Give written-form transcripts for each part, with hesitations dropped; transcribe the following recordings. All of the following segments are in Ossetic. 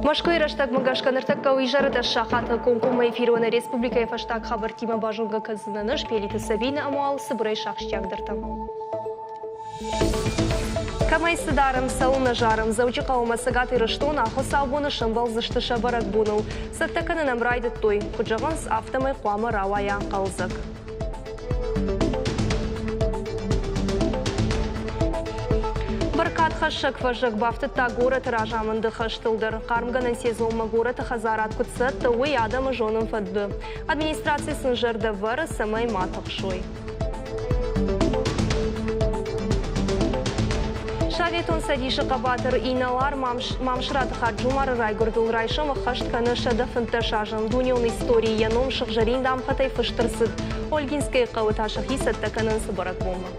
Мӕскуыйы рӕстӕгмӕ гӕсгӕ ныртӕккӕ у изӕры дӕс сахаты комкоммӕ эфиры нӕ республикӕйы фӕстаг хабӕрттимӕ базонгӕ кӕндзынӕн ӕз Пелиты Сабинӕ ӕмӕ уал цыбырӕй сахсджиагдӕртӕ. Кӕмӕй цы дарӕм, цӕуылнӕ зарӕм, Дзӕуджыхъӕуы ӕмӕ Цӕгат Ирыстоны хуыцаубоны сӕмбӕлдзысты сӕ бӕрӕгбоныл. Цӕттӕ кӕнын ӕм райдыдтой. Куыд зӕгъынц, афтӕмӕй хъуамӕ рауайа хъӕлдзӕг. Бӕркадхӕссӕг фӕззӕг бафтыдта горӕты разамынды хӕстыл дӕр. Хъармгӕнӕн сезонмӕ горӕты хӕдзарад куыд цӕттӕ, уый адӕмы зонын фӕнды. Администраци сын зӕрдӕ вӕры, цӕмӕй ма тыхсой. Советон Цӕдисы хъӕбатыр инӕлар Мамсыраты Хаджумары райгуырдыл райсом ӕххӕст кӕны 115 азы. Дунеон историйы йӕ ном сыгъзӕрин дамгъӕтӕй фыст ӕрцыд. Ольгинскӕйы хъӕуы та сӕхи цӕттӕ кӕнынц бӕрӕгбонмӕ.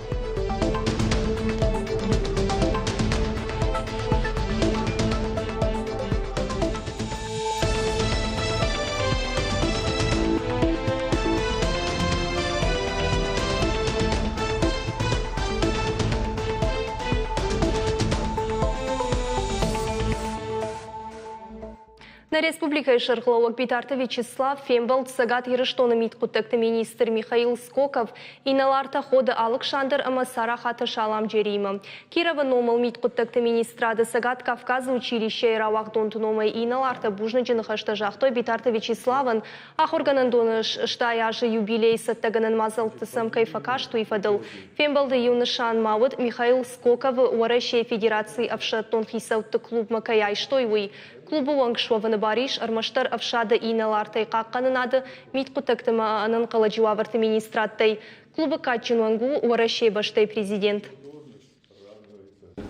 Нӕ республикӕйы сӕргълӕууӕг Битарты Вячеслав фембӕлд Цӕгат Ирыстоны мидхъуыддӕгты министр Михаил Скоков, инӕлартӕ Ходы Алыксандр ӕмӕ Царахаты Саламджериимӕ. Кировы номыл мидхъуыддӕгты министрады Цӕгат Кавказы училищейы рауагъдонты номӕй инӕлартӕ бузныджы ныхӕстӕ загътой Битарты Вячеславӕн, ахуыргӕнӕндоны 60 азы юбилейы цӕттӕгӕнӕн мадзӕлтты сӕм кӕй фӕкаст, уый фӕдыл. Фембӕлды иу нысан ма уыд Михаил Скоковы Уӕрӕсейы Федерацийы ӕфсӕддон хицӕутты клубмӕ кӕй айстой, уый. Клубы уӕнг суӕвыны бар ис ӕрмӕстдӕр ӕфсады инӕлартӕй хъахъхъӕнынады, мидхъуыддӕгты ӕмӕ ӕнӕнхъӕлӕджы уавӕрты министрадтӕй. Клубы кадджын уӕнг у Уӕрӕсейы бӕстӕйы президент.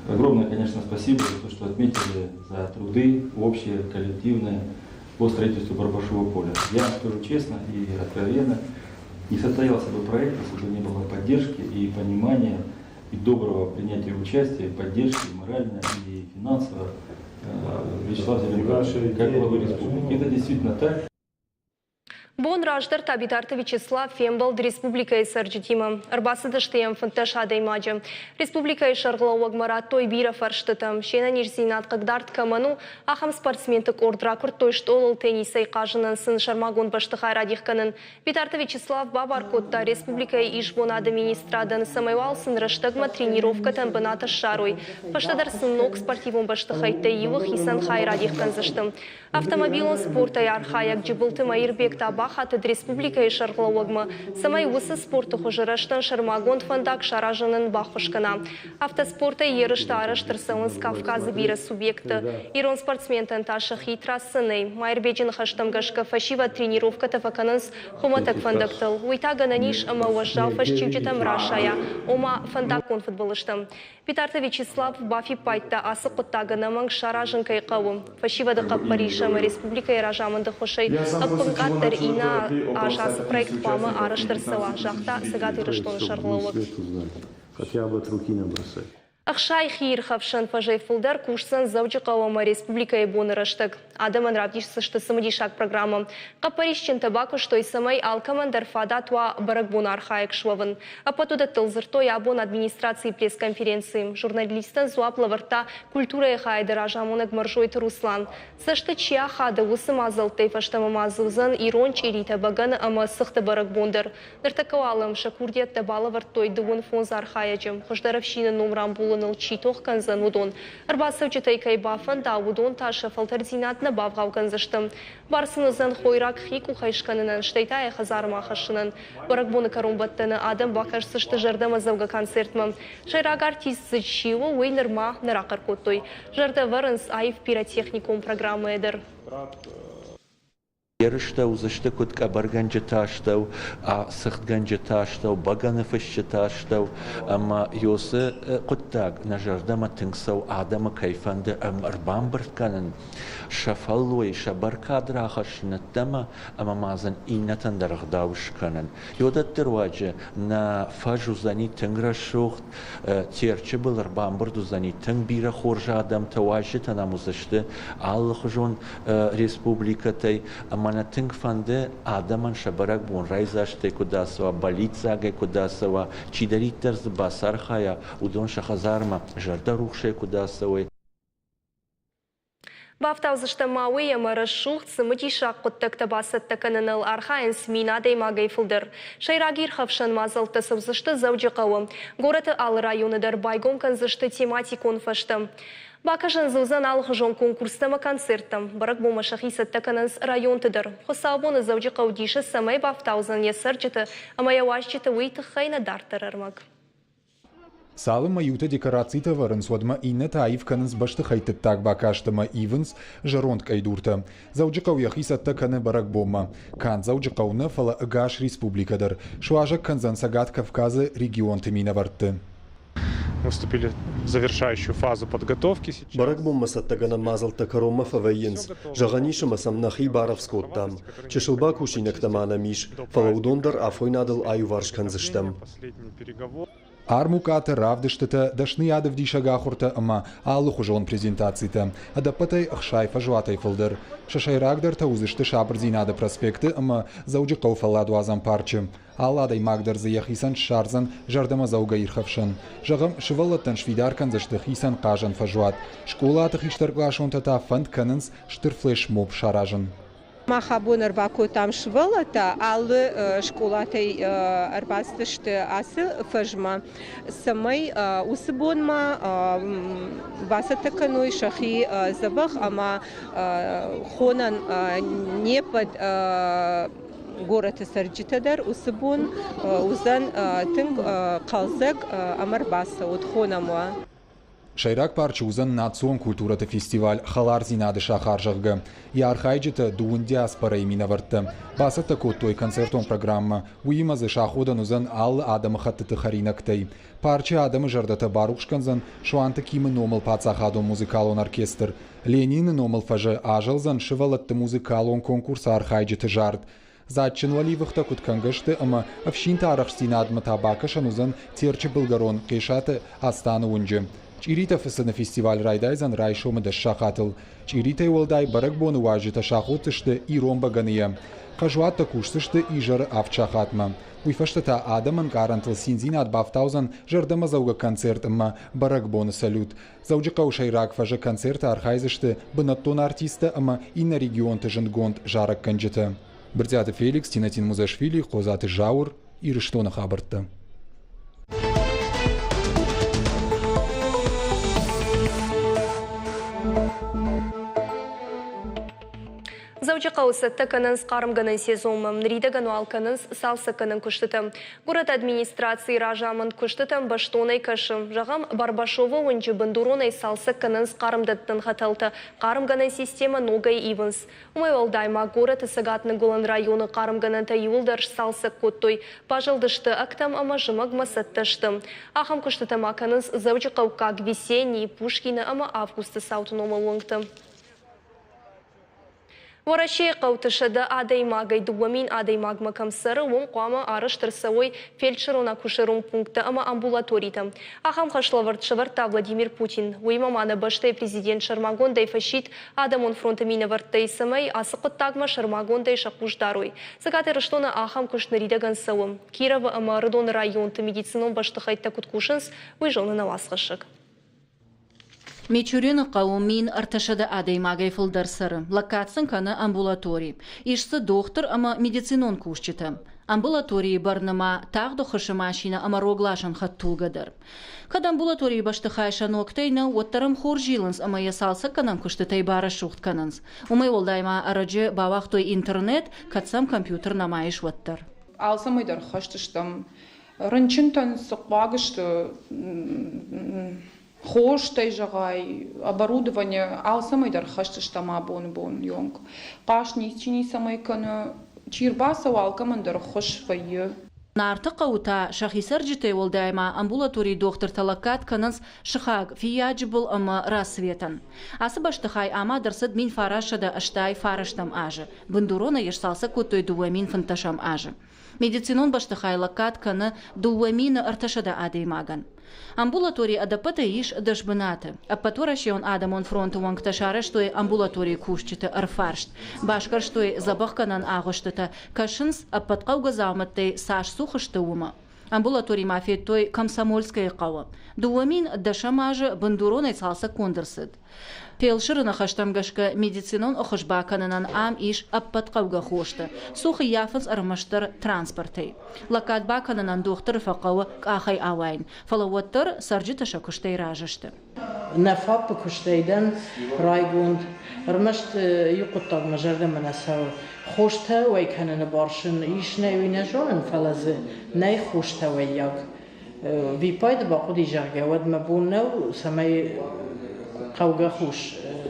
Огромное, конечно, спасибо за то, что отметили за труды общие, коллективные по строительству Барбашева поля. Я скажу честно и откровенно, не состоялся бы проект, если бы не было поддержки и понимания, и доброго принятия участия, поддержки и морально, и финансово Вячеслава Зеленковича, как главы республики. Это действительно так. Бон раздӕр та Битарты Вячеслав фембӕлд республикӕйы цӕрджытимӕ. Ӕрбацыдысты йӕм 15 адӕймаджы. Республикӕйы сӕргълӕууӕгмӕ радтой бирӕ фӕрстытӕ. Се нӕниздзинад хъыгдард кӕмӕн у, ахӕм спортсменты къорд ракуырдтой стъолыл теннисӕй хъазынӕн сын сӕрмагонд бӕстыхай радих кӕнын. Битарты Вячеслав бабар кодта республикӕйы исбонады министрадӕн, цӕмӕй уал сын рӕстӕгмӕ тренировкӕтӕн бынат ссарой. Фӕстӕдӕр сын ног спортивон бӕстыхӕйттӕй иуы хицӕн хай радих кӕндзысты. Автомобилон спортӕй архайӕг Джыбылты Маирбег та бахатыд республикӕйы сӕргълӕууӕгмӕ, цӕмӕй уыцы спорты хуызы рӕзтӕн сӕрмагонд фӕндаг саразынӕн баххуыс кӕна. Автоспортӕй ерыстӕ арӕзт ӕрцӕуынц Кавказы бирӕ субъектты. Ирон спортсментӕн та сӕхи трассӕ нӕй. Маирбеджы ныхӕстӕм гӕсгӕ фӕсивӕд тренировкӕтӕ фӕкӕнынц хуымӕтӕг фӕндӕгтыл. Уый та гӕнӕн ис ӕмӕ уӕззау фӕстиуджытӕм расайа, ома фӕндаггон фыдбылызтӕм. Битарты Вячеслав бафиппайдта, ацы хъуыддаг ӕнӕмӕнг саразын кӕй хъӕуы. Фӕсивӕды хъӕппӕрис ӕмӕ республикӕйы разамынды ххуысӕй ӕппынкъаддӕр иннӕ аз ацы проект хъуамӕ арӕзт ӕрцӕуа, загъта Цӕгат Ирыстоны сӕргълӕууӕг. Хотя бы от руки не бросать. 60 хиирхӕфсӕн фӕзӕй фылдӕр кусдзӕн Дзӕуджыхъӕу ӕмӕ республикӕйы боны рӕстӕг. Адӕмӕн равдисдзысты цымыдисаг программӕ. Хъӕппӕрисджынтӕ бакуыстой, цӕмӕй алкӕмӕн дӕр фадат уа бӕрӕгбоны архайӕг суӕвын. Ӕппӕт уыдӕттыл дзырдтой абон администрацийы пресс-конференцийы. Журналисттӕн дзуапп лӕвӕрдта культурӕйы хайады разамонӕг Мӕрзойты Руслан. Цӕсты чи ахады, уыцы мадзӕлттӕй фӕстӕмӕ ма дзы уыдзӕн ирон чъиритӕ, бӕгӕны ӕмӕ цыхты бӕрӕгбон дӕр. Ныртӕккӕ уал ӕм сӕ курдиӕттӕ балӕвӕрдтой дыууын фондз архайӕджы. Хуыздӕр ӕфсины ном рамбулыныл чи тох кӕндзӕн, уыдон. Ӕрбацӕуджытӕй кӕй бафӕнда, уыдон та сӕ фӕлтӕрддзинад нӕ бавгъау кӕндзысты. Бар сын уыдзӕн хойраг хи къухӕй скӕнынӕн, стӕй та йӕ хӕдзармӕ ахӕссынӕн. Бӕрӕгбоны кӕронбӕттӕны адӕм бакӕсдзысты зӕрдӕмӕдзӕугӕ концертмӕ. Сӕйраг артист дзы чи у, уый нырма нӕ рахъӕр кодтой. Зӕрдӕ ӕвӕрынц аив пиротехникон программӕйӕ дӕр. Ерыстӕ уыдзысты куыд къӕбӕргӕнджыты астӕу, цыхтгӕнджыты астӕу, бӕгӕныфысджыты астӕу ӕмӕ уыцы хъуыддаг нӕ зӕрдӕмӕ тынг цӕуы, адӕмы кӕй фӕнды ӕрбамбырд кӕнын, сӕ фӕллой, сӕ бӕркад рахӕссын ӕддӕмӕ ӕмӕ ма дзы иннӕтӕн дӕр ӕгъдау скӕнын. Уыдӕтты руаджы нӕ фӕз уыдзӕни тынг рӕсугъд, Терчы был ӕрбамбырд уыдзӕни тынг бирӕ хорз адӕмтӕ, уазджытӕ нӕм уыдзысты алыхуызон республикӕтӕй ӕмӕ нӕ тынг фӕнды адӕмӕн сӕ бӕрӕгбон райдзастӕй куыд ацӕуа, бӕллиццагӕй куыд ацӕуа, чидӕриддӕр дзы бацархайа, уыдон сӕ хӕдзармӕ зӕрдӕрухсӕй куыд ацӕуой. Бафтаудзыстӕм ма уый, ӕмӕ рӕсугъд, цымыдисаг хъуыддӕгтӕ бацӕттӕ кӕныныл архайынц 1000 адӕймагӕй фылдӕр. Сӕйраг ирхӕфсӕн мадзӕлттӕ цӕудзысты Дзӕуджыхъӕуы. Горӕты алы районы дӕр байгом кӕндзысты тематикон фӕзтӕ. Бакӕсӕн дзы уыдзӕн алыхуызон конкурстӕ ӕмӕ концерттӕм. Бӕрӕгбонмӕ сӕхи цӕттӕ кӕнынц районты дӕр. Хуыцаубоны Дзӕуджыхъӕу дисы цӕмӕй бафтаудзӕн йӕ цӕрджыты ӕмӕ йӕ уазджыты, уый тыххӕй нӕ дарддӕр ӕрмӕг. Цалынмӕ иутӕ декорацитӕ ӕвӕрынц, уӕдмӕ иннӕтӕ аив кӕнынц бӕстыхӕйтты ддаг бакаст ӕмӕ ивынц зӕронд къӕйдуртӕ. Дзӕуджыхъӕу йӕхи цӕттӕ кӕны бӕрӕгбонмӕ. Канд Дзӕуджыхъӕу нӕ, фӕлӕ ӕгас республикӕ дӕр суазӕг кӕндзӕн Цӕгат Кавказы регионты минӕвӕртты. Мы вступили в завершающую фазу подготовки сейчас. Бӕрӕгбонмӕ цӕттӕгӕнӕн мадзӕлттӕ кӕронмӕ фӕвӕййынц. Зӕгъӕн ис, ӕмӕ сӕм нӕхи барӕвдз кодтам. Чысыл бакусинӕгтӕ ма нӕм ис, фӕлӕ уыдон дӕр афойнадыл аиуварс кӕндзыстӕм. Армукъатӕ, равдыстытӕ, дӕсныйадӕвдисӕг ахуыртӕ ӕмӕ алыхуызон презентацитӕ. Ӕдӕппӕтӕй 60 фӕзуатӕй фылдӕр. Сӕ сӕйрагдӕртӕ уыдзысты Сабырдзинады проспекты ӕмӕ Дзӕуджыхъӕуы фӕлладуадзӕн парчы. Алы адӕймаг дӕр дзы йӕхицӕн ссардзӕн зӕрдӕмӕдзӕугӕ ирхӕфсӕн. Зӕгъӕм, сывӕллӕттӕн сфидар кӕндзысты хицӕн хъазӕн фӕзуат. Скъолаты хистӕркъласонтӕ та фӕнд кӕнынц стыр флешмоб саразын. Мах абон ӕрбакодтам сывӕллӕттӕ, алы скъолатӕй ӕрбацыдысты ацы фӕзмӕ, цӕмӕй уыцы бонмӕ бацӕттӕ кӕной сӕхи дзӕбӕх ӕмӕ хонӕн не ппӕт горӕты цӕрджытӕ дӕр уыцы бон уыдзӕн тынг хъӕлдзӕг ӕмӕ ӕрбацӕут, хонӕм уӕ. Сӕйраг парчы уыдзӕн национ культурӕты фестиваль «Хӕлардзинады сахар», зӕгъгӕ. Йӕ архайджытӕ дыууын диаспорӕйы минӕвӕрттӕ. Бацӕттӕ кодтой концертон программӕ. Уыимӕ дзы саходӕн уыдзӕн алы адӕмыхӕттыты хӕринӕгтӕй. Парчы адӕмы зӕрдӕтӕ барухс кӕндзӕн Суанты Кимы номыл паддзахадон музыкалон оркестр. Ленины номыл фӕзы азӕлдзӕн сывӕллӕтты музыкалон конкурсы архайджыты зард. Дзаджджын уӕливыхтӕ куыд кӕнгӕ сты ӕмӕ ӕфсинты арӕхстдзинадмӕ та бакӕсӕн уыдзӕн Терчы былгӕрон Хъесаты Астаны уынджы. Чъиритӕ фыцыны фестиваль райдайдзӕн райсомы 10 сахатыл. Чъиритӕй уӕлдай бӕрӕгбоны уазджытӕ саходдзысты ирон бӕгӕныйӕ. Фӕзуӕттӕ кусдзысты изӕры 7 сахатмӕ. Уый фӕстӕ та адӕмы ӕнкъарӕнтыл циндзинад бафтаудзӕн зӕрдӕмӕдзӕугӕ концерт ӕмӕ бӕрӕгбоны салют. Дзӕуджыхъӕуы сӕйраг фӕзы концерты архайдзысты бынӕттон артисттӕ ӕмӕ иннӕ регионты зындгонд зарӕггӕнджытӕ. Брытъиаты Феликс, Тинатин Музашвили, Хъодзаты Зауыр, Ирыстоны хабӕрттӕ. Дзӕуджыхъӕуы цӕттӕ кӕнынц хъармгӕнӕн сезонмӕ. Ныридӕгӕн уал кӕнынц цалцӕггӕнӕн куыстытӕ. Горӕты администрацийы разамынд куыстытӕм бӕстонӕй кӕсы. Зӕгъӕм, Барбашовы уынджы бындуронӕй цалцӕг кӕнынц хъармдӕттӕн хӕтӕлтӕ, хъармгӕнӕн системӕ ногӕй ивынц. Уымӕй уӕлдай ма горӕты цӕгат-ныгуылӕн районы хъармгӕнӕнтӕ иууылдӕр сцалцӕг кодтой. Базылдысты ӕгтӕм ӕмӕ зымӕгмӕ цӕттӕ сты. Ахӕм куыстытӕ ма кӕнынц Дзӕуджыхъӕуккаг Весенний, Пушкины ӕмӕ Августы цауты номыл уынгты. Уӕрӕсейы хъӕуты 100 адӕймагӕй 2000 адӕймагмӕ кӕм цӕры, уым хъуамӕ арӕзт ӕрцӕуой фельдшерон-акушерон пункттӕ ӕмӕ амбулаторитӕ. Ахӕм хӕслӕвӕрд сӕвӕрдта Владимир Путин. Уыимӕ ма нӕ бӕстӕйы президент сӕрмагондӕй фӕсидт адӕмон фронты минӕвӕрттӕй, цӕмӕй ацы хъуыддагмӕ сӕрмагондӕй сӕ хъус дарой. Цӕгат Ирыстоны ахӕм куыст ныридӕгӕн цӕуы. Кировы ӕмӕ Ӕрыдоны районты медицинон бӕстыхӕйттӕ куыд кусынц, уый зоны нӕ уацхӕссӕг. Мичурины хъӕуы 1300 адӕймагӕй фылдӕр цӕры. Лӕггад сын кӕны амбулатори. Ис дзы дохтыр ӕмӕ медицинон кусджытӕ. Амбулаторийы бӕрны ма тагъд ӕххуысы машинӕ ӕмӕ рогласӕн хӕдтулгӕ дӕр. Кӕд амбулаторийы бӕстыхай сӕ ногтӕй нӕу, уӕддӕр ӕм хорз зилынц ӕмӕ йӕ цалцӕггӕнӕн куыстытӕй барӕсугъд кӕнынц. Уымӕй уӕлдай ма ӕрӕджы бауагътой интернет, кӕд сӕм компьютер нӕма ис, уӕддӕр. Алцӕмӕй дӕр хӕст стӕм. Рынчынтӕн цы хъуаг сты, хостӕй зӕгъай, оборудование, алцӕмӕй дӕр хӕст стӕм абоны бон онг. Хъаст ничи ницӕмӕй кӕны, чи рбацӕуа, алкӕмӕн дӕр ӕххуыс вӕййы. Нарты хъӕуы та сӕхи цӕрджытӕй уӕлдай ма амбулаторийы дохтыртӕ лӕггад кӕнынц сыхаг Фыййаджыбыл ӕмӕ Рассветӕн. Ацы бӕстыхай амад ӕрцыд 1989 азы. Бындуронӕй йӕ сцалцӕг кодтой 2015 азы. Медицинон бӕстыхай лӕггад кӕны 2300 адӕймагӕн. Амбулаторийы ӕдӕппӕтӕй ис 10 бынаты. Ӕппӕтуӕрӕсеон адӕмон фронты уӕнгтӕ сарӕзтой амбулаторийы кусджыты ӕрфарст. Басгӕрстой дзӕбӕхгӕнӕн агъуыстытӕ, кӕсынц, ӕппӕт хъӕугӕ дзаумӕттӕй цас цух сты, уымӕ. Амбулатори ма федтой Комсомольскӕйы хъӕуы. 2010 азы бындуронӕй цалцӕггонд ӕрцыд. Фелсыры ныхӕстӕм гӕсгӕ медицинон ӕххуыс бакӕнынӕн ам ис ӕппӕт хъӕугӕ хостӕ, цух ӕййафынц ӕрмӕстдӕр транспортӕй. Лӕггад бакӕнынӕн дохтыры фӕхъӕуы къахӕй ауайын, фӕлӕ уӕддӕр цӕрджытӕ сӕ куыстӕй разы сты. Нӕ ФАП-ы куыстӕй дӕн райгонд. Ӕрмӕст иу хъуыддаг мӕ зӕрдӕмӕ нӕ цӕуы. Хостӕ уӕй кӕныны бар сын ис нӕ, уый нӕ зонын, фӕлӕ дзы нӕй хостӕ уӕййаг. Виппайды бахъуыди, зӕгъгӕ, уӕд мӕ бон нӕу, цӕмӕй хъӕугӕ хос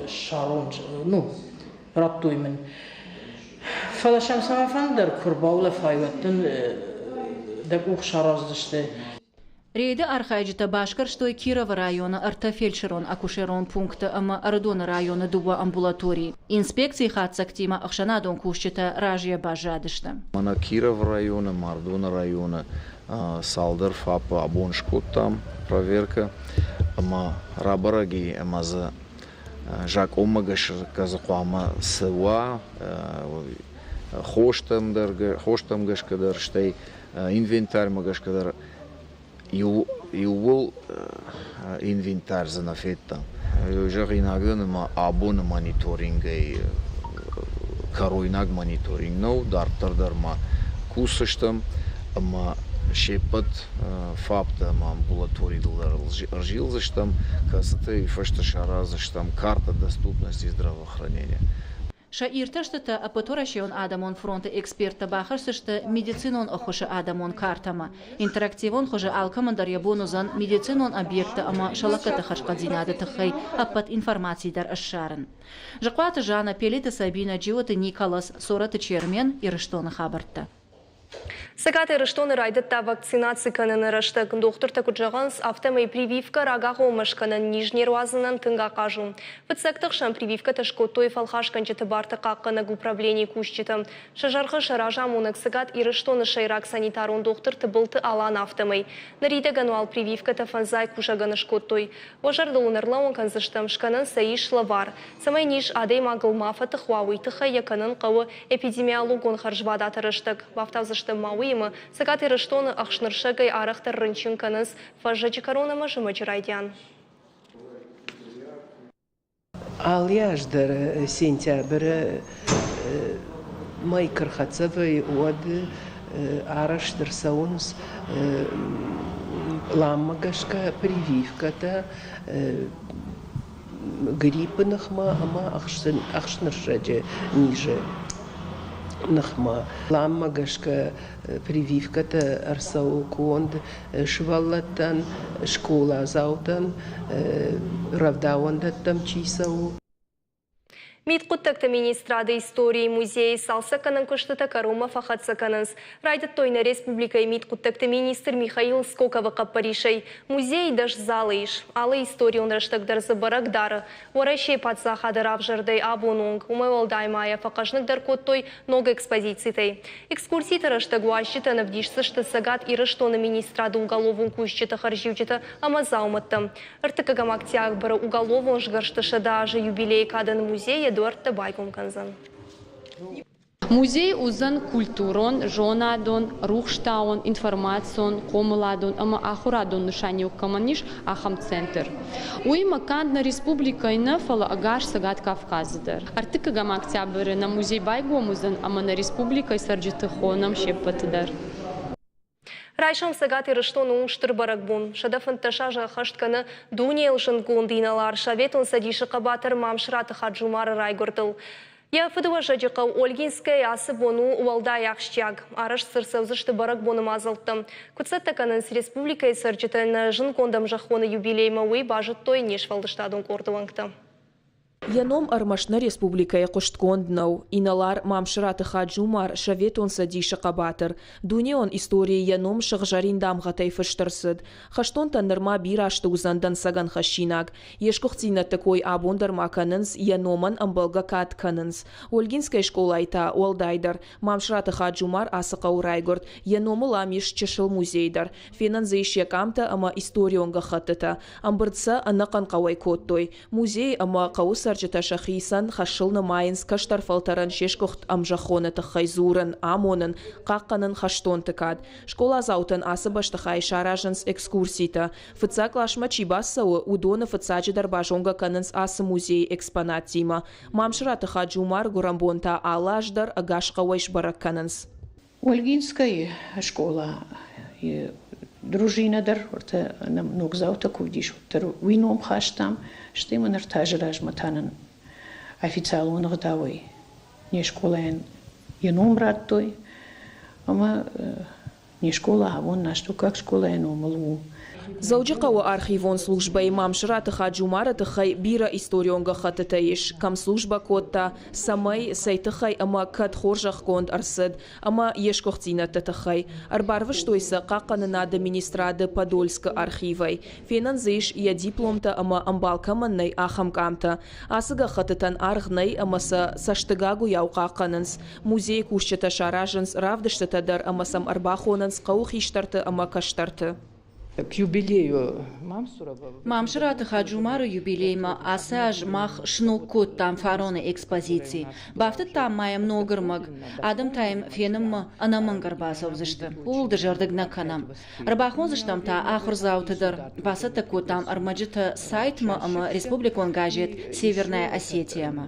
ссарон, ну, радтой мын. Фӕлӕ сӕм цӕмӕфӕнды дӕр куы рбаулӕфай, уӕд дын дӕ къух сараздзысты. Рейды архайджытӕ басгӕрстой Кировы районы ӕртӕ фельдшерон-акушерон пункты ӕмӕ Ӕрыдоны районы дыууӕ амбулаторийы. Инспекцийы хатдзӕгтимӕ ӕхсӕнадон кусджытӕ разыйӕ баззадысты. Мӕнӕ Кировы районы, Мардоны районы цалдӕр ФАП-ы абон скодтам проверкӕ ӕмӕ рабӕрӕг и ӕмӕ дзы закъонмӕ гӕсгӕ дзы хъуамӕ цы уа, хостӕм дӕр, хостӕм гӕсгӕ дӕр, стӕй инвентарьмӕ гӕсгӕ дӕр иууыл инвентарь дзы нӕ федтам. Зӕгъинаг дӕн, ӕмӕ абоны мониторингӕй кӕройнаг мониторинг нӕу, дарддӕр дӕр ма кусдзыстӕм ӕмӕ се ппӕт ФАП-тӕ ӕмӕ амбулаторитыл дӕр ӕрзилдзыстӕм, кӕцытӕй фӕстӕ сараздзыстӕм карта доступности здравоохранения. Сӕ иртӕстытӕ Ӕппӕтуӕрӕсейон адӕмон фронты эксперттӕ бахӕсдзысты медицинон ӕххуысы адӕмон картӕмӕ. Интерактивон хуызы алкӕмӕн дӕр йӕ бон уыдзӕн медицинон объектты ӕмӕ сӕ лӕггӕдты хӕрзхъӕддзинады тыххӕй ӕппӕт информаци дӕр ссарын. Зыхъуаты Жанна, Пелиты Сабинӕ, Джиоты Николас, Цорӕты Чермен, Ирыстоны хабӕрттӕ. Цӕгат Ирыстоны райдыдта вакцинаци кӕныны рӕстӕг. Дохтыртӕ куыд зӕгъынц, афтӕмӕй прививкӕ рагагъоммӕ скӕнӕн низ не руадзынӕн тынг ахъаз у. Фыццӕгты хсӕн прививкӕтӕ скодтой фӕлхасгӕнджыты барты хъахъхъӕнӕг управленийы кусджытӕ. Сӕ зӕргъы сӕ разамонӕг Цӕгат Ирыстоны сӕйраг санитарон дохтыр Тыбылты Алан афтӕмӕй. Ныридӕгӕн уал прививкӕтӕ фӕндзай кусӕгӕн скодтой. Уӕ зӕрдыл уын ӕрлӕууын кӕндзыстӕм, скӕнӕн сӕ ис лӕвар. Цӕмӕй низ адӕймагыл ма фӕтых уа, уый тыххӕй йӕ кӕнын хъӕуы эпидемиологон хӕрзвадаты рӕстӕг. Бафтаудзыстӕм ма уыимӕ, Цӕгат Ирыстоны ӕхснырсӕгӕй арӕхдӕр рынчын кӕнынц фӕззӕджы кӕрон ӕмӕ зымӕджы райдиан. Алы аз дӕр сентябры мӕй куы рхӕццӕ вӕййы, уӕд арӕзт ӕрцӕуынц пъланмӕ гӕсгӕ прививкӕтӕ гриппы ныхмӕ ӕмӕ ӕхснырсӕджы низы ныхмӕ. Пъланмӕ гӕсгӕ прививкӕтӕ ӕрцӕуы конд сывӕллӕттӕн, скъоладзаутӕн, рӕвдауӕндӕттӕм чи цӕуы. Мидхъуыддӕгты министрады историйы музейы цалцӕггӕнӕн куыстытӕ кӕронмӕ фӕхӕццӕ кӕнынц. Райдыдтой нӕ республикӕйы мидхъуыддӕгты министр Михаил Скоковы хъӕппӕрисӕй. Музейы дӕс залы ис. Алы историон рӕстӕг дӕр дзы бӕрӕг дары. Уӕрӕсейы паддзахады равзӕрдӕй абон онг. Уымӕй уӕлдай ма йӕ фӕхъӕзныгдӕр кодтой ног экспозицитӕй. Экскурситы рӕстӕг уазджытӕн ӕвдисдзысты Цӕгат Ирыстоны министрады уголовон кусджыты хӕрзиуджытӕ ӕмӕ дзаумӕттӕ. Ӕртыккӕгӕм октябры уголовон сгӕрсты 100 азы юбилейы кадӕн музей йӕ дуӕрттӕ байгом кӕндзӕн. Музей уыдзӕн культурон, зонадон, рухстауон, информацион, хъомыладон ӕмӕ ахуырадон нысаниуӕг кӕмӕн ис, ахӕм центр. Уыимӕ канд нӕ республикӕйы нӕ, фӕлӕ ӕгас Цӕгат Кавказы дӕр. Ӕртыккӕгӕм октябры нӕ музей байгом уыдзӕн ӕмӕ нӕ республикӕйы цӕрджыты хонӕм се ппӕты дӕр. Райсом Цӕгат Ирыстоны у стыр бӕрӕгбон. 115 азы ӕххӕст кӕны дунейыл зындгонд инӕлар, Советон Цӕдисы хъӕбатыр Мамсыраты Хаджумары райгуырдыл. Йӕ фыдыуӕзӕджы хъӕу Ольгинскӕйы ацы бон у уӕлдай ахсджиаг. Арӕзт дзы ӕрцӕудзысты бӕрӕгбоны мадзӕлттӕ. Куыд цӕттӕ кӕнынц республикӕйы цӕрджытӕ нӕ зындгонд ӕмзӕххоны юбилеймӕ, уый базыдтой не сфӕлдыстадон къорды уӕнгтӕ. Йӕ ном ӕрмӕст нӕ республикӕйы хъуыстгонд нӕу. Инӕлар Мамсыраты Хаджумар, Советон Цӕдисы хъӕбатыр. Дунеон историйы йӕ ном сыгъзӕрин дамгъӕтӕй фыст ӕрцыд. Хӕстонтӕн нырма бирӕ азты уыдзӕн дӕнцӕгӕн хӕссинаг. Йе сгуыхтдзинӕдты кой абон дӕр ма кӕнынц, йӕ номӕн ӕмбӕлгӕ кад кӕнынц. Ольгинскӕйы скъолайы та, уӕлдайдӕр. Мамсыраты Хаджумар ацы хъӕуы райгуырд. Йӕ номыл ам ис чысыл музей дӕр. Фенӕн дзы ис йӕ къамтӕ ӕмӕ историон гӕххӕттытӕ. Ӕмбырд сӕ ӕнӕхъӕн хъӕуӕй кодтой. Музей ӕмӕ хъӕуы цӕрджытӕ. цӕрджытӕ сӕхицӕн хӕсыл нымайынц кӕстӕр фӕлтӕрӕн се сгуыхт ӕмзӕххоны тыххӕй дзурын, амонын, хъахъхъӕнын хӕстонты кад. Скъоладзаутӕн ацы бӕстыхайы саразынц экскурситӕ. Фыццаг къласмӕ чи бацӕуы, уыдоны фыццаджыдӕр базонгӕ кӕнынц ацы музейы экспонаттимӕ. Мамсыраты Хаджумар гуырӕнбон та алы аз дӕр ӕгас хъӕуӕй сбӕрӕг кӕнынц. Ольгинскӕйы скъолайы дружинӕ дӕр уӕртӕ нӕм ногдзаутӕ куы уыдис, уӕддӕр уый ном хастам, стӕй ма ныр та азы размӕ та нын официалон ӕгъдауӕй не скъолайӕн йӕ ном радтой ӕмӕ не скъола абон астӕуккаг скъолайы номыл у. Дзӕуджыхъӕуы архивон службӕйы Мамсыраты Хаджумары тыххӕй бирӕ историон гӕххӕттытӕ ис, кӕм службӕ кодта, цӕмӕй, цӕй тыххӕй ӕмӕ кӕд хорзӕхгонд ӕрцыд ӕмӕ йе сгуыхтдзинӕдты тыххӕй. Ӕрбарвыстой сӕ Хъахъхъӕнынады министрады Подольскы архивӕй. Фенӕн дзы ис йӕ дипломтӕ ӕмӕ ӕмбал кӕмӕн нӕй, ахӕм къамтӕ. Ацы гӕххӕттытӕн аргъ нӕй ӕмӕ сӕ цӕстыгагуыйау хъахъхъӕнынц. Музейы кусджытӕ саразынц равдыстытӕ дӕр ӕмӕ сӕм ӕрбахонынц хъӕуы хистӕрты ӕмӕ кӕстӕрты. К юбилею Мамсурова. Мамсыраты Хаджумары юбилеймӕ ацы аз мах сног кодтам фароны экспозици. Бафтыдтам ма йӕм ног ӕрмӕг. Адӕм та йӕм фенынмӕ ӕнӕмӕнг ӕрбацӕудзысты. Ууыл дызӕрдыг нӕ кӕнӕм. Ӕрбахондзыстӕм та ахуырдзауты дӕр. Бацӕттӕ кодтам ӕрмӕджытӕ сайтмӕ ӕмӕ республикон газет «Северная Осетия-мӕ».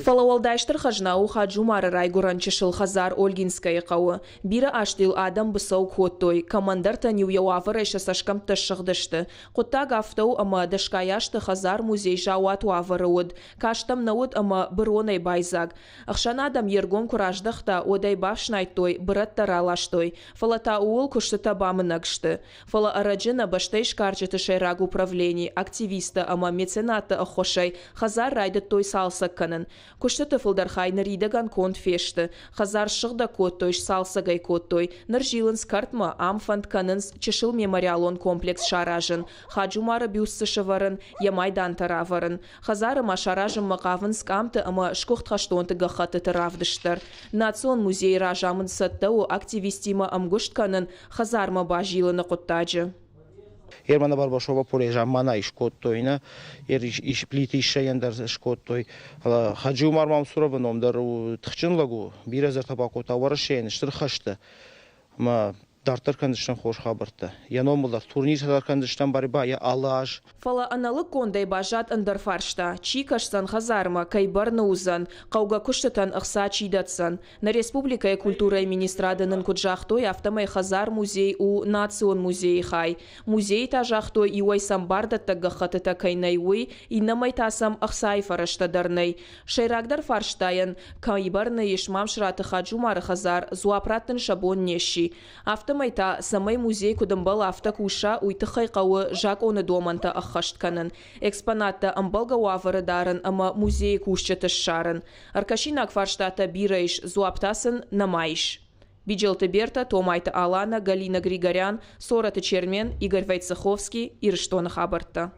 Фӕлӕ уӕлдай стыр хӕзна у Хаджумары райгуырӕн чысыл хӕдзар Ольгинскӕйы хъӕуы. Бирӕ азты йыл адӕм быцӕу кодтой, кӕмӕндӕртӕн-иу йӕ уавӕрӕй сӕ цӕсгӕмттӕ ссыгъдысты. Хъуыддаг афтӕ у, ӕмӕ дӕсгай азты хӕдзар-музей заууат уавӕры уыд, каст ӕм нӕ уыд ӕмӕ быронӕй байдзаг. Ӕхсӕнадӕм йе ргом куы раздӕхта, уӕд ӕй бафснайдтой, бырӕттӕ раластой. Фӕлӕ та ууыл куыстытӕ бамынӕг сты. Фӕлӕ ӕрӕджы нӕ бӕстӕйы сгарджыты сӕйраг управлени, активисттӕ ӕмӕ меценатты ӕххуысӕй хӕдзар райдыдтой цалцӕг кӕнын. Куыстыты фылдӕр хай ныридӕгӕн конд фесты. Хӕдзар ссыгъдӕг кодтой, сцалцӕг ӕй кодтой. Ныр зилынц кӕртмӕ, ам фӕнд кӕнынц чысыл мемориалон комплекс саразын, Хаджумары бюст дзы сӕвӕрын, йӕ майдантӕ равӕрын. Хӕдзары ма саразынмӕ хъавынц къамты ӕмӕ сгуыхт хӕстонты гӕххӕттыты равдыст дӕр. Национ музейы разамынд цӕттӕ у активисттимӕ ӕмгуыст кӕнын хӕдзармӕ базилыны хъуыддаджы. Ермана Барбашова поле заммана искодтой, нӕ Плиты Иссӕйӕн дӕр скодтой. Хаджи-Умар Мамсуровы ном дӕр у тыхджын лӕг у, бирӕ зӕртӕ бакодта Уӕрӕсейӕн стыр хӕсты. Ӕмӕ дарддӕр кӕндзыстӕм хорз хабӕрттӕ. Йӕ номыл дӕр турниртӕ дӕр кӕндзыстӕм борьба йӕ алы аз. Фӕлӕ ӕнӕлыггондӕй баззад ӕндӕр фарста, чи кӕсдзӕн хӕдзармӕ, кӕй бӕрны уыдзӕн, хъӕугӕ куыстытӕн ӕхца чи дӕтдзӕн. Нӕ республикӕйы культурӕйы министрады нын куыд загътой, афтӕмӕй хӕдзар-музей у национ музейы хай. Музейы та загътой, иуӕй сӕм бардӕттӕг гӕххӕттытӕ кӕй нӕй, уый, иннӕмӕй та сӕм ӕхцайы фӕрӕзтӕ дӕр нӕй. Сӕйрагдӕр фарстайӕн, кӕй бӕрны ис Мамсыраты Хаджумары хӕдзар, дзуапп раттын сӕ бон не сси. Афтӕмӕй та, цӕмӕй музей куыд ӕмбӕлы, афтӕ куса, уый тыххӕй хъӕуы закъоны домӕнтӕ ӕххӕст кӕнын, экспонаттӕ ӕмбӕлгӕ уавӕры дарын ӕмӕ музейы кусджыты ссарын. Ӕркӕсинаг фарстатӕ бирӕ ис, дзуапп та сын нӕма ис. Биджелты Бертӕ, Томайты Аланӕ, Галина Григорян, Цорӕты Чермен, Игорь Войцеховский, Ирыстоны хабӕрттӕ.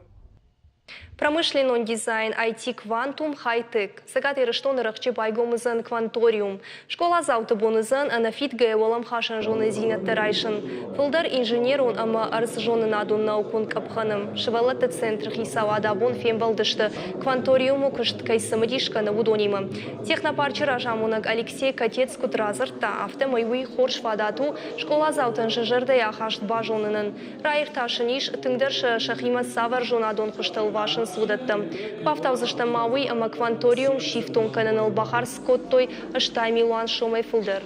Промышленнон дизайн IT Quantum High-Tech. Цӕгат Ирыстоны рӕхджы байгом уыдзӕн кванториум. Скъоладзауты бон уыдзӕн ӕнӕфидгӕ уӕлӕмхасӕн зонындзинӕдтӕ райсын. Фылдӕр инженерон ӕмӕ ӕрдззонынадон наукон къӕпхӕны. Сывӕллӕтты центры хицауад абон фембӕлдысты, кванториумы куыст кӕй цымыдис кӕны, уыдонимӕ. Технопарчы разамонӕг Алексей Котец куыд радзырдта, афтӕмӕй уый хорз фадат у скъоладзаутӕн сӕ зӕрдӕйы ахаст базонынӕн. Раиртасын ис, тынгдӕр сӕ сӕхимӕ цавӕр зонадон хуызтӕ лвасынц, уыдӕттӕ. Бафтаудзыстӕм ма уый, ӕмӕ кванториум сифтонг кӕныныл бахардз кодтой 80 милуан сомӕй фылдӕр.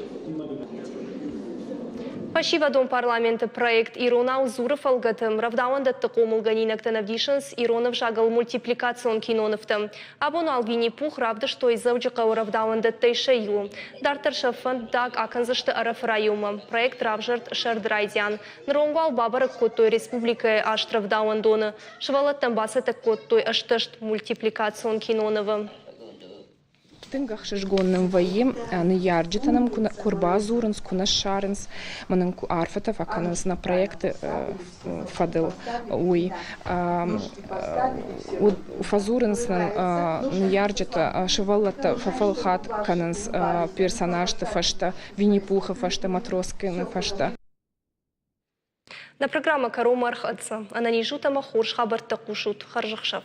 Фӕсивӕдон парламенты проект «Иронау дзуры» фӕлгӕты рӕвдауӕндӕтты хъомылгӕнинӕгтӕн ӕвдисынц ирон ӕвзагыл мультипликацион кинонывтӕ. Абон уал Винни-Пух равдыстой Дзӕуджыхъӕуы рӕвдауӕндӕттӕй сӕ иуы. Дарддӕр сӕ фӕндаг акӕндзысты Ӕрӕфы районмӕ. Проект равзӕрд сӕрды райдиан. Ныронг уал бабӕрӕг кодтой республикӕйы аст рӕвдауӕндоны. Сывӕллӕттӕн бацӕттӕ кодтой ӕстӕст мультипликацион кинонывы. Тынг ӕхсызгон нын вӕййы, ныййарджытӕ нӕм куы ӕрбадзурынц, куы нӕ ссарынц, ӕмӕ нын куы арфӕтӕ фӕкӕнынц нӕ проекты фӕдыл, уый. Фӕдзурынц нын ныййарджытӕ, сывӕллӕттӕ фӕфӕлхат кӕнынц персонажты фӕстӕ, Винни-Пухы фӕстӕ, Матроскины фӕстӕ. Нӕ программӕ кӕронмӕ ӕрхӕццӕ. Ӕнӕниз ут ӕмӕ хорз хабӕрттӕ хъусут. Хӕрзӕхсӕв.